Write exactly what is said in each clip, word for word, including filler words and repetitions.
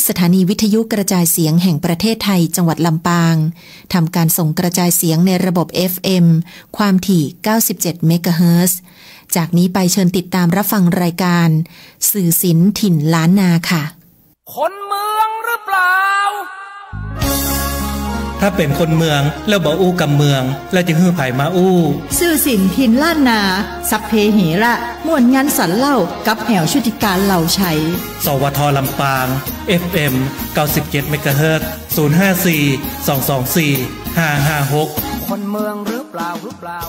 สถานีวิทยุกระจายเสียงแห่งประเทศไทยจังหวัดลำปาง ทำการส่งกระจายเสียงในระบบ เอฟ เอ็ม ความถี่ เก้าสิบเจ็ด เมกะเฮิรตซ์ จากนี้ไปเชิญติดตามรับฟังรายการ สื่อศิลป์ถิ่นล้านนาค่ะ คนเมืองหรือเปล่า ถ้าเป๋นคนเมืองแล้วบ่อู้กำเมือง แล้วจะหื้อใผมาอู้ สื่อศิลป์ถิ่นล้านนา สัพเพเหระ ม่วนงันสันเล่า กับแอ๋วชุติการ เหล่าไชย สวท ลำปาง เอฟ เอ็ม เก้าสิบเจ็ด เมกะเฮิรตซ์ ศูนย์ ห้า สี่ สอง สอง สี่ ห้า ห้า หก คนเมืองหรือเปล่า หรือเปล่า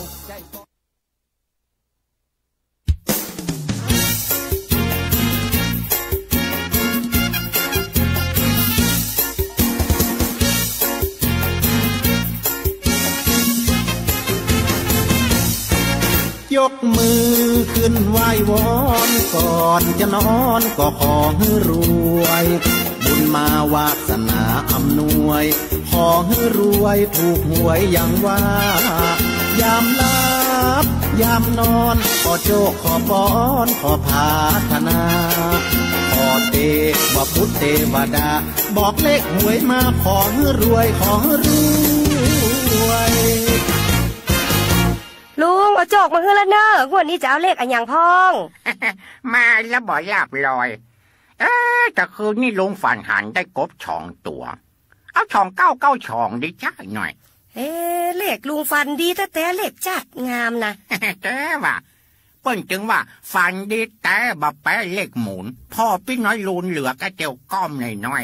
ยกมือขึ้นไหว้วอน ก่อนจะนอนก็ขอหื้อรวย บุญมาวาสนาอำนวย ขอหื้อรวยถูกหวยอย่างว่า ยามหลับยามนอน ขอโจคขอปอนขอผาถนา ขอเตวะปุตเตวดา บอกเลขหวยมา ขอหื้อรวย ขอหื้อรวย ลุง เอาโจคมาหื้อแล้วเน่อ งวดนี้จะเอาเลขอะหยังพ่อง มาแล้วบ่ลาภลอย เอ๊ะ แต่คืนนี้ลุงฝันหันได้กบสองตั๋ว เอาสองเก้าเก้าสองดีจ๊ะหน่อย เอ๊ะ เลขลุงฝันดีแต๊ๆ เลขจัดงามนะ แต่ว่า เปิ้นจึงว่าฝันดีแต่บ่แป๊เลขหมุน พ่อปี้น้อยลูนเหลือก็เตียวก้อมน้อย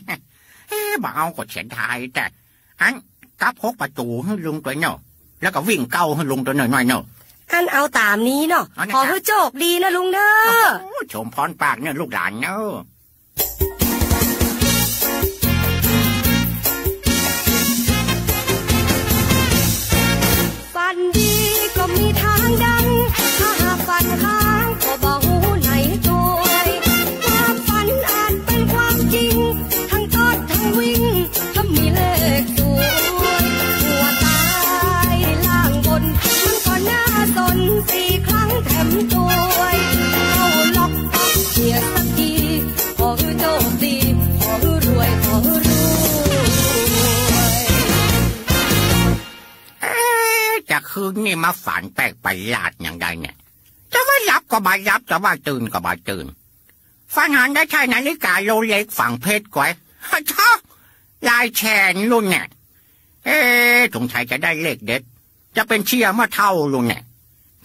ๆ เอ๊ะ บ่เอาก็เสียดายแต่ อัน กลับหกประตู๋หื้อลุงตั๋วเน่อ แล้วก็วิ่งเก้าหื้อลุงตั๋วน้อยๆ เน่อ อันเอาต๋ามนี้เนาะ เอานะ ขอหื้อโจคดีนะลุงเน่อ โอ้โห สมพรปากเน่อลูกหลานเน่อ ฝันดีก็มีทางดัง ถ้าหากฝันค้างก็บ่ฮู้ไหนตวย ความฝันอาจเป็นความจริง ทั้งตอดทั้งวิ่ง ถ้ามีเลขสวย หัวใต้ล่างบน มันก็น่าสน สี่ครั้งแถมตวย เข้าล็อกป๊อกเสียสักที ขอหื้อโจคดี ขอหื้อรวย ขอหื้อรวย เอ๊ะ จะคืนนี้มาฝันแปลกประหลาดอย่างใดเนี่ย จะว่าหลับก็บ่หลับ จะว่าตื่นก็บ่ตื่น ฝันหันได้ใช้นาฬิกาโรเล็กซ์ฝังเพชรก๋วย ฮะ เจ้า ลายแชนลูนเนี่ย เอ๊ะ สงสัยจะได้เลขเด็ด จะเป๋นเสี้ยเมื่อเฒ่าลูนเนี่ย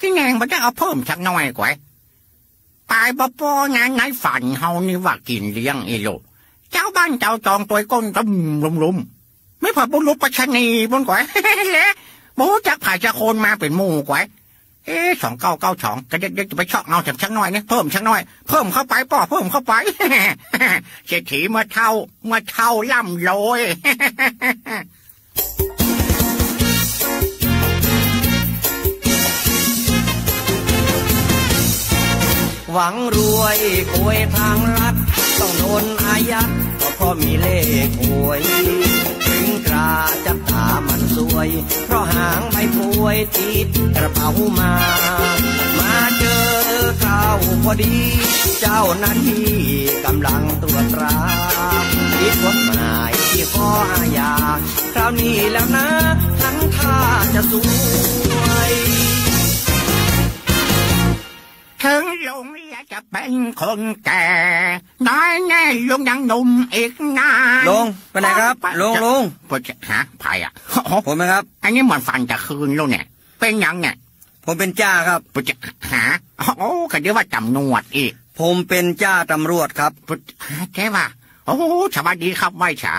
ตี้แน่งบ่ได้เอาเพิ่มสักหน่อยก๋วย ปายบ่ปอนะ ในฝันเฮานี่ว่ากิ๋นเลี้ยงอี้ลูก เจ้าบ้านเจ้าจองตวยก้นก็ลุมๆ มีผะบุรุษไปรษณีย์ปู้นก๋วย บ่ฮู้จักใผจักคนมาเป๋นหมู่ก๋วย เอ๊ะ สองเก้าเก้าสอง ก็เดี๋ยว เดี๋ยวจะไปเซาะเอาสักหน่อยนะ เพิ่มสักหน่อย เพิ่มเข้าไปป้อ เพิ่มเข้าไป เศรษฐีเมื่อเฒ่า เมื่อเฒ่าร่ำรวย หวังรวยโกยทางลัด ต้องโดนอายัด ก็เพราะมีเลขหวย ถึงคราจับต๋ามันซวย เพราะหางใบพวยติดกระเป๋ามา มาเจอเข้าพอดี เจ้าหน้าที่กำลังตรวจตรา ผิดกฎหมายที่ข้ออาญา คราวนี้แล้วนะ หันท่าจะซวย ถึงลุงจะเป๋นคนแก่ น้อยแน่ลุงยังหนุ่มอีกนาน ลุง ไปไหนครับ ไป ลุง จะ ลุง ผมจะหาใผอะ ผมนะครับ อันนี้มันฝันแต่คืนแล้วเนี่ย เป๋นหยังเนี่ย ผมเป๋นจ่าครับ ผมจะหา โอ้ ก็เดี๋ยวว่าต๋ำรวจอีก ผมเป๋นจ่าต๋ำรวจครับ ผมจะหา แต่ว่า โอ้ สวัสดีครับ ไหว้สา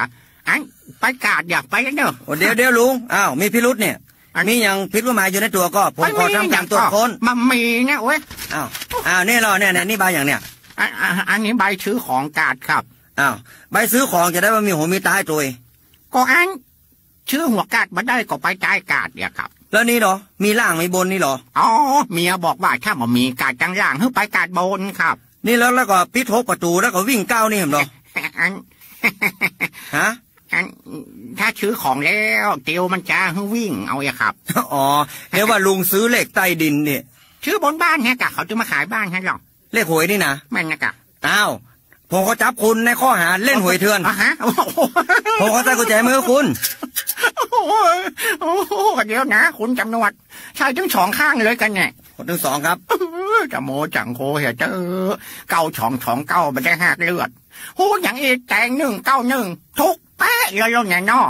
อัน ไปกาดอย่าไปแล้วเนอะ โอ้ เดี๋ยว เดี๋ยวลุง อ้าว มีพิรุธเนี่ย อัน มีหยังผิดกฎหมายอยู่ในตั๋วก่อ ผมขอทำการตรวจค้น บ่มีนะเว้ย อ้าว อ้าว นี่เหรอ เนี่ย เนี่ย นี่ใบหยังเนี่ย อัน อัน อันนี้ใบซื้อของกาดครับ อ้าว ใบซื้อของจะได้บ่มีหูมีต๋าตวย ก็อัน ซื้อหัวกาดบ่ได้ก็ไปใต้กาดเนี่ยครับ แล้วนี่เหรอ มีล่างมีบนนี่เหรอ อ๋อ เมียบอกว่าถ้าบ่มีกาดตังล่างหื้อไปกาดบนครับ นี่แล้ว แล้วก็ปิดหกประตู๋แล้วก็วิ่งเก้านี่เหรอ อัน ฮะ อัน ถ้าซื้อของแล้วเตียวมันจะหื้อวิ่งเอาอะครับ อ๋อ เรียกว่าลุงซื้อเลขใต้ดินเนี่ย ซื้อบนบ้านฮะกะ เขาจะมาขายบ้านฮะหรอ เลขหวยนี่นะ แม่นนะกะ อ้าว ผมขอจับคุณในข้อหาเล่นหวยเถื่อน อ่ะฮะ ผมขอใส่กุญแจมือคุณ โอ้ย โอ้โห เดี๋ยวนะ คุณตำรวจ ใส่ตึงสองข้างเลยกั๋นเนี่ย ตึงสองครับ เออ จะโม้จังโคเหียเจ้อ เก้าสองสองเก้า บ่ได้หักเลือด ฮู้หยังอีก แตงหนึ่งเก้าหนึ่ง ถูกเป๊ะเลยเนี่ยเนาะ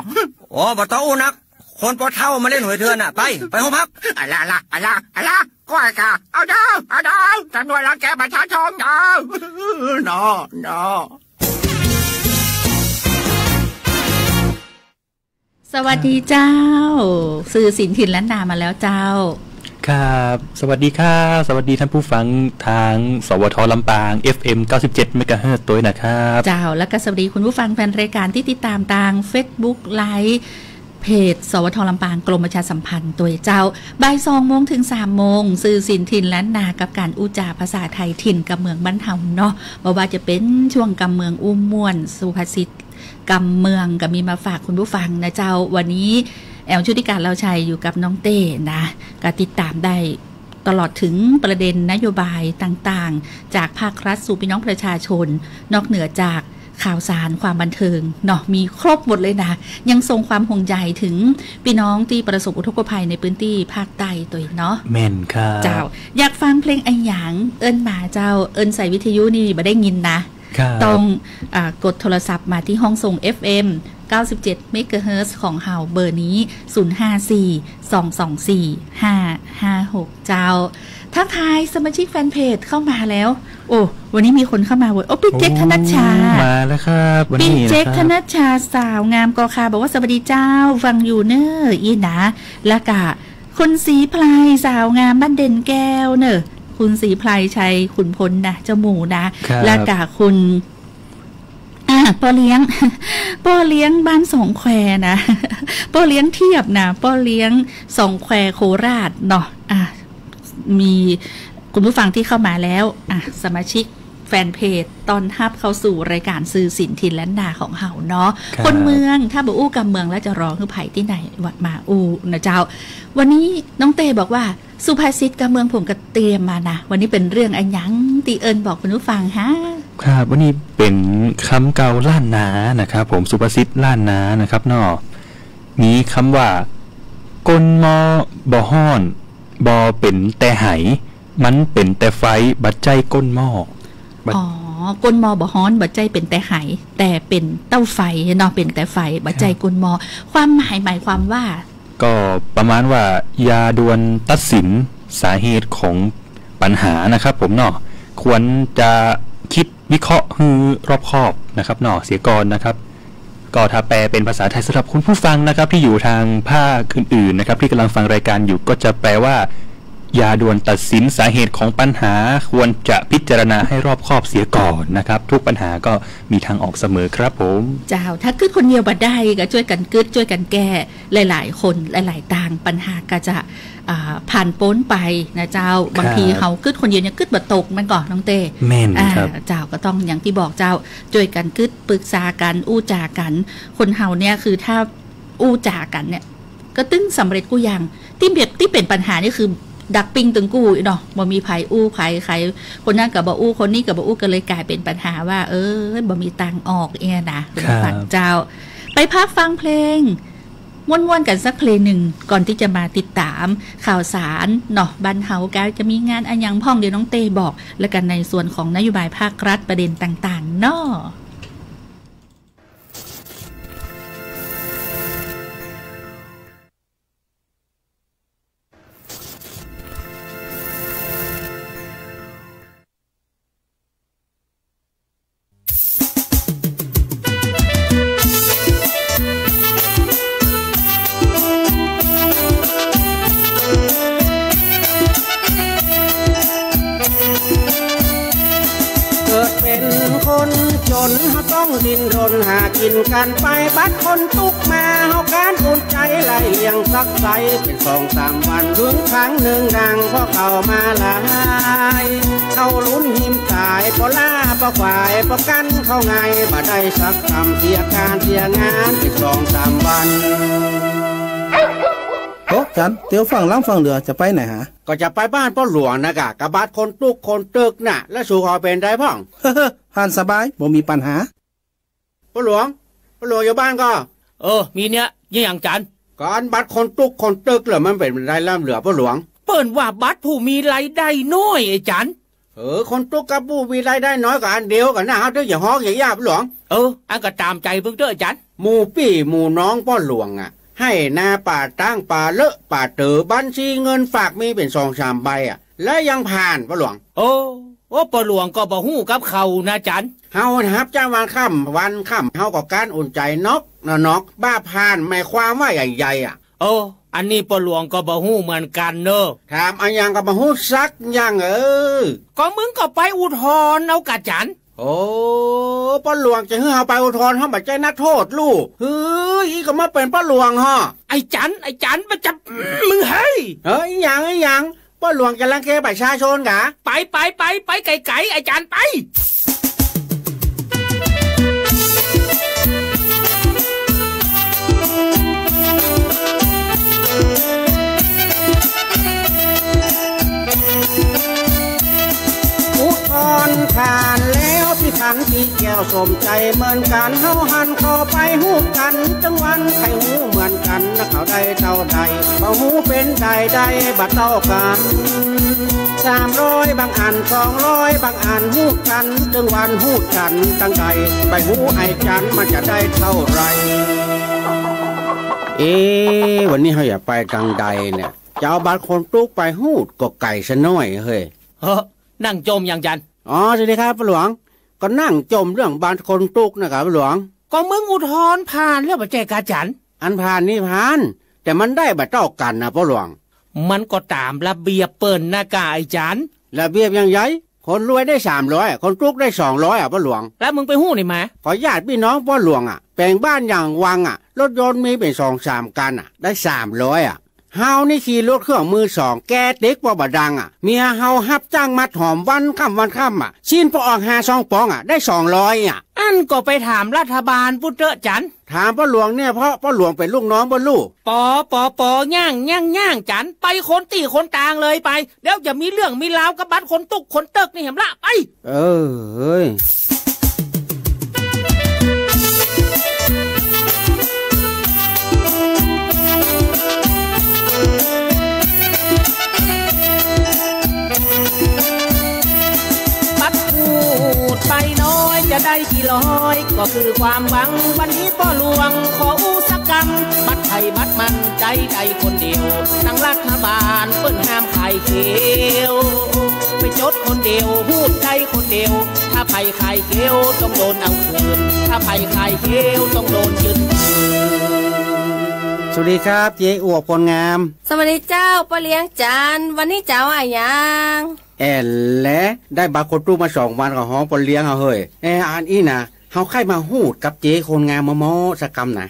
โอ้ บ่ต้องอู้นัก คนปอเฒ่ามาเล่นหวยเถื่อนน่ะ ไป ไปโฮงพัก อะละละ อะละ อะละ ก้อยกะ เอาเด้อ เอาเด้อ ตำรวจรังแกประชาชนเด้อ เนาะ เนาะ สวัสดีเจ้า สื่อสินถิ่นล้านนามาแล้วเจ้า ครับ สวัสดีครับ สวัสดีท่านผู้ฟังตาง สวท ลำปาง เอฟเอ็ม เก้าสิบเจ็ด เมกะเฮิรตซ์ ตวยนะครับ เจ้า แล้วก็สวัสดีคุณผู้ฟังแฟนรายการตี้ติดต๋ามตางเฟซบุ๊กไลฟ์ เพจ สวท ลำปาง กรมประชาสัมพันธ์ตวยเจ้า บ่ายสองโมงเถิงสามโมง สื่อสินถิ่นล้านนากับก๋านอู้จ๋าภาษาไทยถิ่นกับเมืองบ้านเฮาเนาะ บ่ว่าจะเป๋นช่วงกำเมืองอู้ม่วน สุภาษิตกำเมืองก็มีมาฝากคุณผู้ฟังนะเจ้า วันนี้แอล ชุติการ เลาชัย อยู่กับน้องเต้นะ ก็ติดต๋ามได้ ตลอดเถิงประเด็นนโยบายต่างๆ จากภาครัฐสู่ปี้น้องประชาชน นอกเหนือจากข่าวสารความบันเทิงเนาะ มีครบหมดเลยนะ ยังส่งความห่วงใยเถิงปี้น้องตี้ประสบอุทกภัยในพื้นตี้ภาคใต้ตวยเนาะ แม่นครับ เจ้า อยากฟังเพลงอะหยัง เอิ้นมาเจ้า เอิ้นใส่วิทยุนี่บ่ได้ยินนะ ครับ ต้อง อ่า กดโทรศัพท์มาตี้ห้องส่ง เอฟเอ็ม เก้าสิบเจ็ด เมกะเฮิรตซ์ ของเฮา เบอร์นี้ ศูนย์ห้าสี่ สองสองสี่ ห้าห้าหก เจ้า ทักทายสมาชิกแฟนเพจเข้ามาแล้ว โอ้ วันนี้มีคนเข้ามาเว้ย โอ้ ปี้เจ๊ก โอ้ ธนัชชา มาแล้วครับ วันนี้ ปี้เจ๊ก นะครับ ธนัชชา สาวงามกอคา บอกว่า สวัสดีเจ้า ฟังอยู่เน่อ อี้นะ แล้วก็ คุณศรีไพร สาวงามบ้านเด่นแก้วเน่อ คุณศรีไพร ชัยขุนพลนะ เจ้าหมู่นะ ครับ แล้วก็คุณ อ่า ป้อเลี้ยง ป้อเลี้ยงบ้านสองแควนะ ป้อเลี้ยงเทียบนะ ป้อเลี้ยงสองแควโคราชเนาะ อ่ะ มีคุณผู้ฟังตี้เข้ามาแล้ว อ่ะ สมาชิกแฟนเพจ ต้อนฮับเข้าสู่รายการสื่อสินถิ่นล้านนาของเฮาเนาะ ครับ คนเมือง ถ้าบ่อู้กำเมืองแล้วจะรอหื้อใผตี้ไหนวะมาอู้นะเจ้า วันนี้น้องเต้บอกว่า สุภาษิตกำเมืองผมก็เตรียมมานะ วันนี้เป๋นเรื่องอะหยังตี้เอิ้นบอกคุณผู้ฟังฮะ ครับ วันนี้เป๋นกำเก่าล้านนานะครับผม สุภาษิตล้านนานะครับเนาะ มีกำว่า ก้นหม้อบ่ฮ้อน บ่เป๋นแต่ไห มันเป๋นแต่ไฟ บ่ใจ้ก้นหม้อ บ่ อ๋อ ก้นหม้อบ่ฮ้อน บ่ใจ้เป๋นแต่ไห แต่เป๋นเต้าไฟเนาะ เป๋นแต่ไฟ บ่ใจ้ก้นหม้อ ครับ ความหมายหมายความว่า ก็ประมาณว่า อย่าด่วนตัดสินสาเหตุของปัญหานะครับผมเนาะ ควรจะกึ๊ดวิเคราะห์หื้อรอบคอบนะครับเนาะ เสียก่อนนะครับ ก็ถ้าแปลเป๋นภาษาไทยสำหรับคุณผู้ฟังนะครับ ตี้อยู่ตางภาคอื่นๆนะครับ ตี้ก่ำลังฟังรายการอยู่ ก็จะแปลว่า อย่าด่วนตัดสินสาเหตุของปัญหา ควรจะพิจารณาให้รอบคอบเสียก่อนนะครับ ทุกปัญหาก็มีทางออกเสมอครับผม เจ้า ถ้ากึ๊ดคนเดียวบ่ได้ ก็จ้วยกั๋นกึ๊ด จ้วยกั๋นแก้ หลายๆ คน หลายๆ ตาง ปัญหาก็จะ อ่า ผ่านป๊นไปนะเจ้า ครับ บางทีเฮากึ๊ดคนเดียวเนี่ยกึ๊ดบ่ตก แม่นก่อ น้องเต้ แม่นครับ อ่า เจ้า ก็ต้องอย่างตี้บอกเจ้า จ้วยกั๋นกึ๊ด ปรึกษากั๋น อู้จ๋ากั๋น คนเฮาเนี่ยคือถ้าอู้จ๋ากั๋นเนี่ย ก็ตึงสำเร็จกู้อย่าง ตี้แบบ ตี้เป๋นปัญหานี่คือดักปิ้งตึงกู้เนาะ บ่มีใผอู้ใผ ใผ คนนั้นก็บ่อู้ คนนี้ก็บ่อู้ ก็เลยก๋ายเป๋นปัญหาว่า เออ บ่มีตางออกเนี่ยนะ ครับ ฟังเจ้า ไปพักฟังเพลง ม่วนๆ กั๋นสักเพลงหนึ่ง ก่อนตี้จะมาติดต๋ามข่าวสารเนาะ บ้านเฮาก็จะมีงานอะหยังพ่อง เดี๋ยวน้องเต้บอก แล้วกั๋นในส่วนของนโยบายภาครัฐประเด็นต่างๆ เนาะ เกิดเป๋นคนจ๋น เฮาต้องดิ้นรนหากิ๋นกั๋นไป บัดฝนตกมา เฮาก้านอุ่นใจ๋ ไล่เลี้ยงสักใส เป๋นสองสามวัน เถิงครั้งนึ่งดังพ่อเขามาหลาย เขาลุ้นหิมต๋าย ป้อล้าป้อควาย ป้อกั้นเขาไง บ่ได้สักกำ เสียก๋านเสียงาน เป๋นสองสามวัน โอ้ จัน เตียวฟั่งลำฟั่งเหลือจะไปไหนหา ก็จะไปบ้านป้อหลวงนะก่ะ กะบัตรคนตุ๊กคนตึกน่ะ แล้วสูขอเป๋นใดพ่อง หันสบาย บ่มีปัญหา ป้อหลวง ป้อหลวงอยู่บ้านก่อ เออ มีเนี่ย มีหยังจัน ก็อันบัตรคนตุ๊กคนตึกเหลือมันเป๋นใดลำเหลือป้อหลวง เปิ้นว่าบัตรผู้มีรายได้น้อยไอ้จัน เออ คนตุ๊กกับผู้มีรายได้น้อยก็อันเดียวกั๋นนะ เฮาเตื้ออย่าฮ้องอย่าย่าป้อหลวง เออ อันก็ต๋ามใจ๋เปิ้นเต๊อะจัน หมู่ปี้หมู่น้องป้อหลวงอะ ไฮ่นาป่าต๊างป่าเลอะป่าเต๋อ บัญชีเงินฝากมีเป๋นสองสามใบอะ แล้วยังผ่านป้อหลวง โอ้ โอ้ ป้อหลวงก็บ่ฮู้กับเขานะจัน เฮาฮับจ้างวันค่ำ วันค่ำ เฮาก็ก้านอุ่นใจ๋นอกนอก บ่าผ่านหมายความว่าอย่างใดอะ โอ้ อันนี้ป้อหลวงก็บ่ฮู้เหมือนกั๋นเน่อ ถามอะหยังก็บ่ฮู้สักอย่าง เออ ก็มึงก็ไปอุทธรณ์เอาก่ะจัน โอ้ ป้อหลวงจะหื้อเฮาไปอุทธรณ์ เฮาบ่ใจ้นักโทษลู่ เฮ้ย อี้ก็มาเป๋นป้อหลวงฮอ ไอ้จัน ไอ้จัน มันจะ มึงเฮ้ย เฮ้ย หยัง หยัง ป้อหลวงจะรังแกประชาชนก่ะ ไป ไป ไป ไปไก๋ๆ ไอ้จัน ไป อุทธรณ์ผ่านแล้ว ปี้ขันตี้แก้วสมใจ๋เหมือนกั๋น เฮาหันเข้าไปฮู้กั๋นตึงวัน ใค่ฮู้เหมือนกั๋นนะ เขาได้เต้าใด บ่ฮู้เป๋นใด ได้บ่เต้ากั๋น สามร้อยบางอัน สองร้อยบางอัน ฮู้กั๋นตึงวัน ฮู้กั๋นตังใด ไปฮู้ไอ้จันมันจะได้เต้าใด เอ๊ะ วันนี้เฮาจะไปตังใดเนี่ย จะเอาบัตรคนตุ๊กไปฮู้ดก็ไก๋ซะหน้อยเฮ้ย เฮ้อ นั่งจ่มหยังจัน อ๋อ สวัสดีครับป้อหลวง ก็นั่งจ่มเรื่องบัตรคนตุ๊กนะครับป้อหลวง ก็มึงอุทธรณ์ผ่านแล้วบ่ใจ้ก่ะจัน อันผ่านนี่ผ่าน แต่มันได้บ่เต้ากั๋นนะป้อหลวง มันก็ต๋ามระเบียบเปิ้นนะก่ะไอ้จัน ระเบียบอย่างใด คนรวยได้สามร้อย คนตุ๊กได้สองร้อยอะป้อหลวง แล้วมึงไปฮู้ไหนมา ก็ญาติปี้น้องป้อหลวงอะ แป๋งบ้านอย่างวังอะ รถยนต์มีเป๋นสองสามคันอะ ได้สามร้อยอะ เฮานี่ขี่รถเครื่องมือสอง แกเต็กปอบ่ดังอะ เมียเฮาฮับจ้างมัดหอมวันค่ำวันค่ำอะ ชิ้นปออ่องห้าซองป๋องอะ ได้สองร้อยอะ อันก็ไปถามรัฐบาลปู้นเต๊อะจัน ถามป้อหลวงเนี่ย เพราะป้อหลวงเป๋นลูกน้องป้อลู่ ปอ ปอ ปอ ย่าง ย่าง ย่างจัน ไปคนตี้คนตางเลยไป เดี๋ยวจะมีเรื่องมีราวกับบัตรคนตุ๊กคนตึกนี่แหมละ ไป เออ เฮ้ย บัตรฮู้ดใบน้อยจะได้กี่ร้อย ก็คือความหวัง วันนี้ป้อหลวงขออู้สักกำ บัตรใผบัตรมัน ใจ๊ได้คนเดียว ตังรัฐบาลเปิ้นห้ามขายเขียว ไปจดคนเดียว ฮู้ดได้คนเดียว ถ้าใผขายเขียวต้องโดนเอาคืน ถ้าใผขายเขียวต้องโดนยึดคืน สวัสดีครับ เจ๊อวบคนงาม สวัสดีเจ้า ป้อเลี้ยงจัน วันนี้จะเอาอะหยัง แอ่นแล ได้บัตรคนตุ๊กมาสองวันก็ฮ้องป้อเลี้ยงเอาเฮ้ย แอ่ อันอี้นะ เฮาใค่มาฮู้ดกับเจ๊คนงามมอๆ สักกำนะ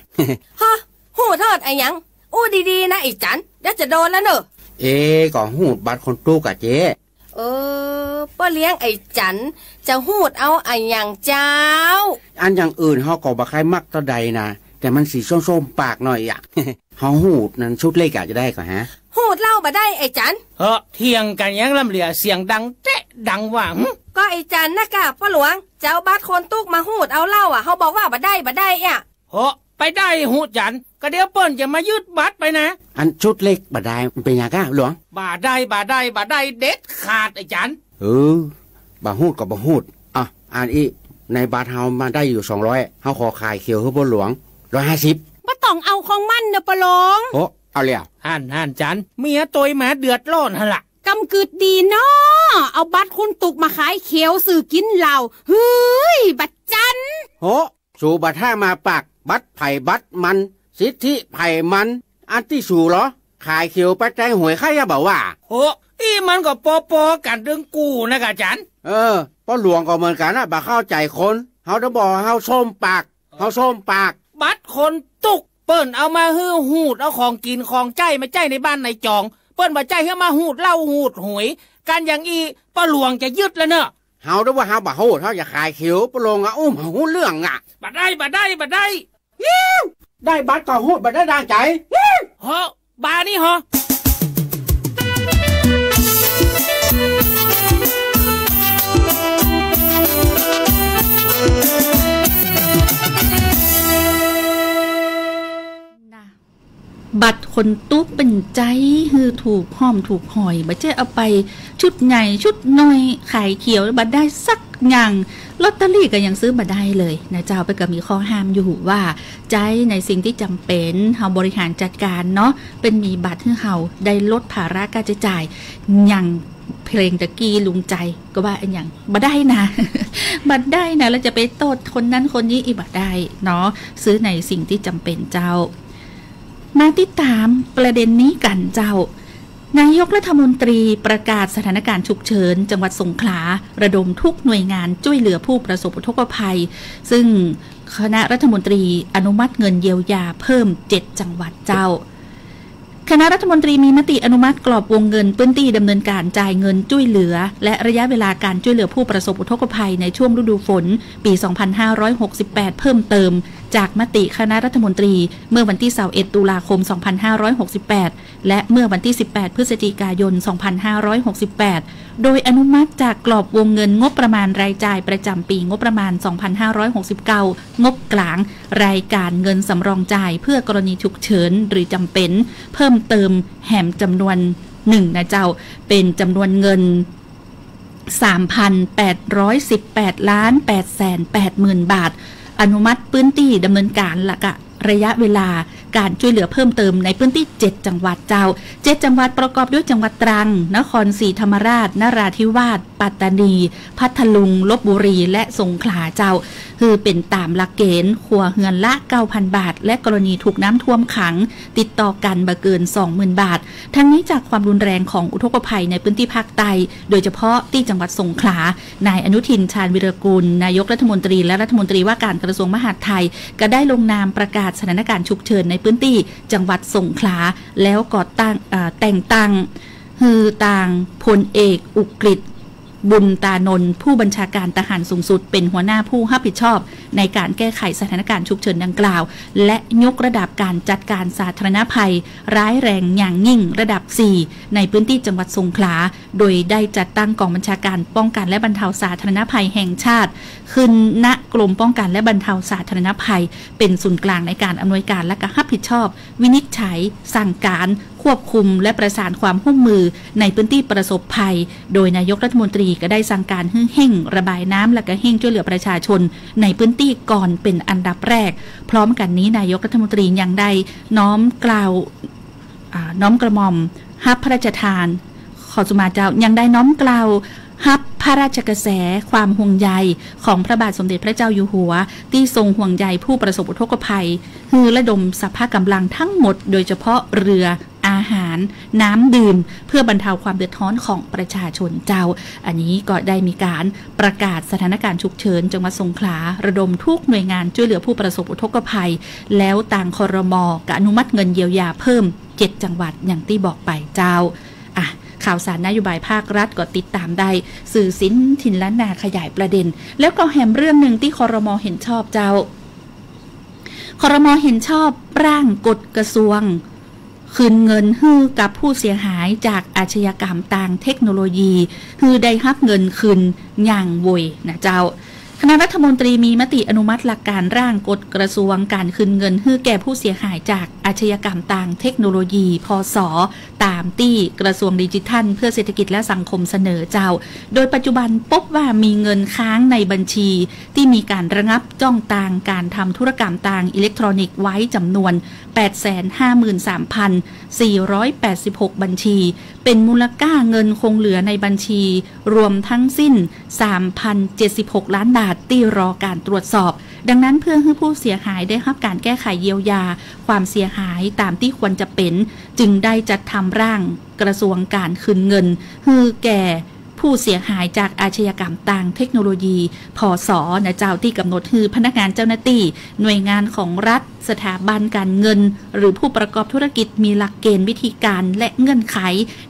ฮะ ฮู้ดทอดอะหยัง อู้ดีๆ นะไอ้จัน เดี๋ยวจะโดนแล้วเน่อ เอ๊ะ ก็ฮู้ดบัตรคนตุ๊กอะเจ๊ เออ ป้อเลี้ยงไอ้จัน จะฮู้ดเอาอะหยังเจ้า อันอย่างอื่นเฮาก็บ่ใค่มักเต้าใดนะ แต่มันสีส้มๆ ปากหน่อยอะ เฮาฮู้ดนั้นชุดเล็กอะจะได้ก่อฮะ ฮู้ดเล่าบ่ได้ไอ้จัน เฮ้อ เถียงกั๋นหยังล่ำเหลือ เสียงดังแต๊ะดังหว่าง ก็ไอ้จันนะก่ะป้อหลวง จะเอาบัตรคนตุ๊กมาฮู้ดเอาเล่าอะ เฮาบอกว่าบ่ได้ บ่ได้อะ โห ไปได้ฮู้จัน ก็เดี๋ยวเปิ้นจะมายึดบัตรไปนะ อันชุดเล็กบ่ได้ มันเป๋นหยังก้าหลวง บ่ได้ บ่ได้ บ่ได้เด็ดขาดไอ้จัน เออ บ่ฮู้ดก็บ่ฮู้ด อ่ะ อันอี้ ในบัตรเฮามาได้อยู่สองร้อย เฮาขอขายเขียวหื้อป้อหลวง ร้อยห้าสิบ บ่ต้องเอาของมันเน่อป้อหลวง โอ้ เอาแล้ว หั้น หั้นจัน เมียตวยมาเดือดร้อนหั้นละ กำกึ่ดดีเนาะ เอาบัตรคนตุ๊กมาขายเขียวซื้อกิ๋นเหล้า เฮ้ย บ่จัน โห สูบ่าถ้ามาปาก บัตรใผบัตรมัน สิทธิใผมัน อันตี้สูเหรอ ขายเขียวไปแตงหวยใค่อะบ่าว่า โห อี้มันก็ปอๆ กั๋นตึงกู่นะก่ะจัน เออ ป้อหลวงก็เหมือนกั๋นนะ บ่เข้าใจ๋คน เฮาจะบอกเฮาส้มปาก เฮาส้มปาก บัตรคนตุ๊ก เปิ้นเอามาหื้อฮู้ดเอาของกิ๋นของใจ๊มาใจ๊ในบ้านในจอง เปิ้นบ่ใจ้หื้อมาฮู้ดเหล้าฮู้ดหวย กั๋นอย่างอี้ ป้อหลวงจะยึดแล้วเน่อ เฮาเด้อว่าเฮาบ่ฮู้ด เฮาจะขายเขียว ป้อหลวงอะ อู้บ่ฮู้เรื่องอะ บ่ได้ บ่ได้ บ่ได้ ได้บัตรก็ฮู้ดบ่ได้ดังใจ๋ เฮ้อ บานี่เหรอ บัตรคนตุ๊เป๋นใจ๊หื้อถูกห้อมถูกหอย บ่ใจ้เอาไปชุดใหญ่ชุดน้อย ขายเขียวบ่ได้สักอย่าง ลอตเตอรี่ก็ยังซื้อบ่ได้เลยนะเจ้า เปิ้นก็มีข้อห้ามอยู่ว่า ใจ๊ในสิ่งตี้จ๋ำเป๋น เฮาบริหารจัดก๋านเนาะ เปิ้นมีบัตรหื้อเฮาได้ลดภาระค่าใจ๊จ่าย อย่างเพลงตะกี้ลุงใจ๋ก็ว่าอะหยัง บ่ได้นะ บ่ได้นะ แล้วจะไปโต้ษคนนั้นคนนี้อีก บ่ได้เนาะ ซื้อในสิ่งตี้จ๋ำเป๋นเจ้า มาติดต๋ามประเด็นนี้กั๋นเจ้า นายกรัฐมนตรีประกาศสถานการณ์ฉุกเฉินจังหวัดสงขลา ระดมทุกหน่วยงานจ้วยเหลือผู้ประสบอุทกภัย ซึ่งคณะรัฐมนตรีอนุมัติเงินเยียวยาเพิ่มเจ็ดจังหวัดเจ้า คณะรัฐมนตรีมีมติอนุมัติกรอบวงเงิน พื้นตี้ดำเนินก๋านจ่ายเงินจ้วยเหลือ และระยะเวลาก๋านจ้วยเหลือผู้ประสบอุทกภัยในช่วงฤดูฝน ปีสองพันห้าร้อยหกสิบแปด เพิ่มเติม จากมติคณะรัฐมนตรีเมื่อวันตี้ซาวเอ็ดตุลาคมสองพันห้าร้อยหกสิบแปด และเมื่อวันตี้สิบแปดพฤศจิกายนสองพันห้าร้อยหกสิบแปด โดยอนุมัติจากกรอบวงเงินงบประมาณรายจ่ายประจ๋ำปี๋งบประมาณสองพันห้าร้อยหกสิบเก้า งบก๋าง รายก๋านเงินสำรองจ่ายเพื่อกรณีฉุกเฉินหรือจ๋ำเป๋น เพิ่มเติมแหมจ๋ำนวนนึ่งนะเจ้า เป๋นจ๋ำนวนเงิน สามพันแปดร้อยสิบแปดล้านแปดแสนแปดหมื่นบาท อนุมัติพื้นตี้ดำเนินก๋าน และก็ระยะเวลาก๋านจ้วยเหลือเพิ่มเติมในพื้นตี้เจ็ดจังหวัดเจ้า เจ็ดจังหวัดประกอบด้วยจังหวัดตรัง นครศรีธรรมราช นราธิวาส ปัตตานี พัทลุง ลพบุรี และสงขลาเจ้า หื้อเป๋นต๋ามหลักเก๋ณฑ์ ครัวเฮือนละเก้าพันบาท และกรณีถูกน้ำท่วมขังติดต่อกั๋นบ่เกินสองหมื่นบาท ทั้งนี้จากความรุนแรงของอุทกภัยในพื้นตี้ภาคใต้ โดยเฉพาะตี้จังหวัดสงขลา นายอนุทิน ชาญวีรกูล นายกรัฐมนตรี และรัฐมนตรีว่าการกระทรวงมหาดไทย ก็ได้ลงนามประกาศสถานการณ์ฉุกเฉินในพื้นตี้จังหวัดสงขลา แล้วก็ตั้ง เอ่อ แต่งตั้ง หื้อตางพลเอกอุกฤษ บุญตานนท์ ผู้บัญชาการทหารสูงสุด เป๋นหัวหน้าผู้ฮับผิดชอบในก๋านแก้ไขสถานการณ์ฉุกเฉินดังกล่าว และยกระดับก๋านจัดก๋านสาธารณภัยร้ายแรงอย่างยิ่งระดับสี่ ในพื้นตี้จังหวัดสงขลา โดยได้จัดตั้งกองบัญชาการป้องกันและบรรเทาสาธารณภัยแห่งชาติ ขึ้น ณ กรมป้องกันและบรรเทาสาธารณภัย เป๋นศูนย์กลางในก๋านอำนวยก๋านและก็ฮับผิดชอบ วินิจฉัย สั่งก๋าน ควบคุม และประสานความฮ่วมมือในพื้นตี้ประสบภัย โดยนายกรัฐมนตรีก็ได้สั่งก๋านหื้อเฮ่งระบายน้ำ และก็เฮ่งจ้วยเหลือประชาชนในพื้นตี้ก่อนเป๋นอันดับแรก พร้อมกั๋นนี้นายกรัฐมนตรียังได้น้อมเกล้า อ่า น้อมกระหม่อมฮับพระราชทาน ขอสุมาเจ้า ยังได้น้อมเกล้าฮับพระราชกระแสความห่วงใยของพระบาทสมเด็จพระเจ้าอยู่หัว ตี้ทรงห่วงใยผู้ประสบอุทกภัย หื้อระดมสรรพกำลังทั้งหมด โดยเฉพาะเรือ อาหาร น้ำดื่ม เพื่อบรรเทาความเดือดร้อนของประชาชนเจ้า อันนี้ก็ได้มีก๋านประกาศสถานการณ์ฉุกเฉินจังหวัดสงขลา ระดมทุกหน่วยงานจ้วยเหลือผู้ประสบอุทกภัย แล้วตาง ครม. ก็อนุมัติเงินเยียวยาเพิ่มเจ็ดจังหวัดอย่างตี้บอกไปเจ้า อ่ะ ข่าวสารนโยบายภาครัฐก็ติดต๋ามได้ สื่อสินถิ่นล้านนาขยายประเด็น แล้วก็แหมเรื่องนึ่งตี้ ครม. เห็นชอบเจ้า ครม. เห็นชอบร่างกฎกระทรวง คืนเงินหื้อกับผู้เสียหายจากอาชญากรรมตางเทคโนโลยี หื้อได้ฮับเงินคืนอย่างไวนะเจ้า คณะรัฐมนตรีมีมติอนุมัติหลักการร่างกฎกระทรวงการคืนเงินหื้อแก่ผู้เสียหายจากอาชญากรรมตางเทคโนโลยี พศ ต๋ามตี้กระทรวงดิจิทัลเพื่อเศรษฐกิจและสังคมเสนอเจ้า โดยปัจจุบันพบว่ามีเงินค้างในบัญชีตี้มีการระงับจ้องตางการทำธุรกรรมตางอิเล็กทรอนิกส์ไว้จ๋ำนวน แปดแสนห้าหมื่นสามพันสี่ร้อยแปดสิบหก บัญชี เป๋นมูลค่าเงินคงเหลือในบัญชีรวมทั้งสิ้น สามพันเจ็ดสิบหก ล้านบาท ตี้รอการตรวจสอบ ดังนั้นเพื่อหื้อผู้เสียหายได้ฮับการแก้ไขเยียวยาความเสียหายต๋ามตี้ควรจะเป๋น จึงได้จัดทำร่างกระทรวงการคืนเงิน หื้อแก่ผู้เสียหายจากอาชญากรรมตางเทคโนโลยี พศ นะเจ้า ตี้ก๋ำหนดหื้อพนักงานเจ้าหน้าตี้ หน่วยงานของรัฐ สถาบันการเงิน หรือผู้ประกอบธุรกิจมีหลักเกณฑ์วิธีการและเงื่อนไข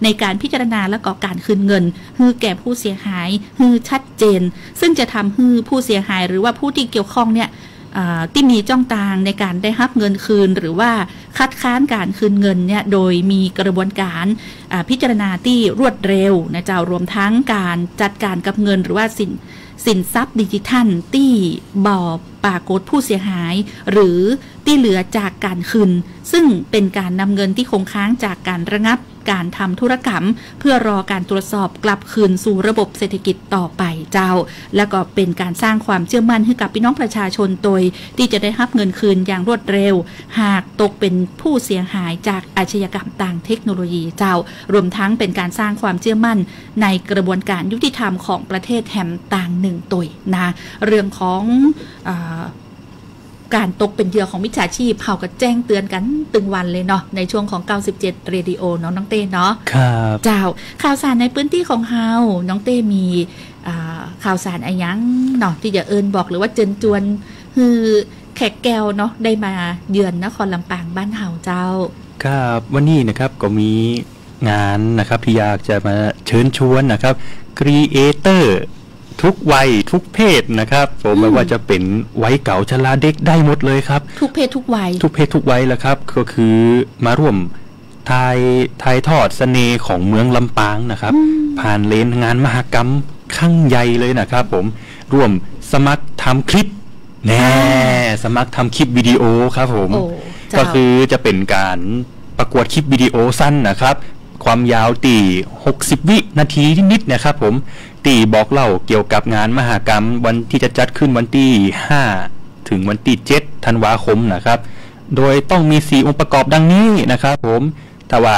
ในการพิจารณาและก็การคืนเงิน หื้อแก่ผู้เสียหาย หื้อชัดเจน ซึ่งจะทำหื้อผู้เสียหายหรือว่าผู้ที่เกี่ยวข้องเนี่ย อ่า ตี้มีจ้องตางในก๋านได้ฮับเงินคืน หรือว่าคัดค้านก๋านคืนเงินเนี่ย โดยมีกระบวนก๋าน อ่า พิจารณาตี้รวดเร็วนะเจ้า รวมทั้งก๋านจัดก๋านกับเงิน หรือว่าสิน สินทรัพย์ดิจิทัลตี้บ่ปรากฏผู้เสียหาย หรือตี้เหลือจากก๋านคืน ซึ่งเป๋นก๋านนำเงินตี้คงค้างจากก๋านระงับก๋านทำธุรกรรม เพื่อรอก๋านตรวจสอบกลับคืนสู่ระบบเศรษฐกิจต่อไปเจ้า แล้วก็เป๋นก๋านสร้างความเชื่อมั่นหื้อกับปี้น้องประชาชนโตยตี้จะได้ฮับเงินคืนอย่างรวดเร็ว หากตกเป๋นผู้เสียหายจากอาชญากรรมตางเทคโนโลยีเจ้า รวมทั้งเป๋นก๋านสร้างความเชื่อมั่นในกระบวนก๋านยุติธรรมของประเทศแหมตางนึ่งโตยนะ เรื่องของ เอ่อ ก๋านตกเป๋นเหยื่อของมิจฉาชีพ เฮาก็แจ้งเตือนกั๋นตึงวันเลยเนาะ ในช่วงของ เก้าสิบเจ็ด เรดิโอ เนาะ น้องเต้เนาะ ครับ เจ้า ข่าวสารในพื้นตี้ของเฮา น้องเต้มี อ่า ข่าวสารอะหยังเนาะ ตี้จะเอิ้นบอก หรือว่าเจิญจวน หื้อแขกแก้วเนาะ ได้มาเยือนนครลำปางบ้านเฮาเจ้า ครับ วันนี้นะครับ ก็มีงานนะครับ ตี้อยากจะมาเจิญจวนนะครับ ครีเอเตอร์ ทุกวัยทุกเพศนะครับผม อืม ไม่ว่าจะเป๋นวัยเก่าชราเด็กได้หมดเลยครับ ทุกเพศทุกวัย ทุกเพศทุกวัยแหละครับ ก็คือมาร่วมถ่าย ถ่ายทอดเสน่ห์ของเมืองลำปางนะครับ อืม ผ่านเลนส์งานมหกรรมครั้งใหญ่เลยนะครับผม ร่วมสมัครทำคลิป แน่ อ่า สมัครทำคลิปวิดีโอครับผม โอ้ เจ้า ก็คือจะเป๋นก๋านประกวดคลิปวิดีโอสั้นนะครับ ความยาวตี้ หกสิบ วินาทีนิดๆ นะครับผม ตี้บอกเล่าเกี่ยวกับงานมหกรรมวันตี้จะจัดขึ้นวันตี้ ห้า ถึงวันตี้ เจ็ด ธันวาคมนะครับ โดยต้องมี สี่ องค์ประกอบดังนี้นะครับผม ถ้าว่า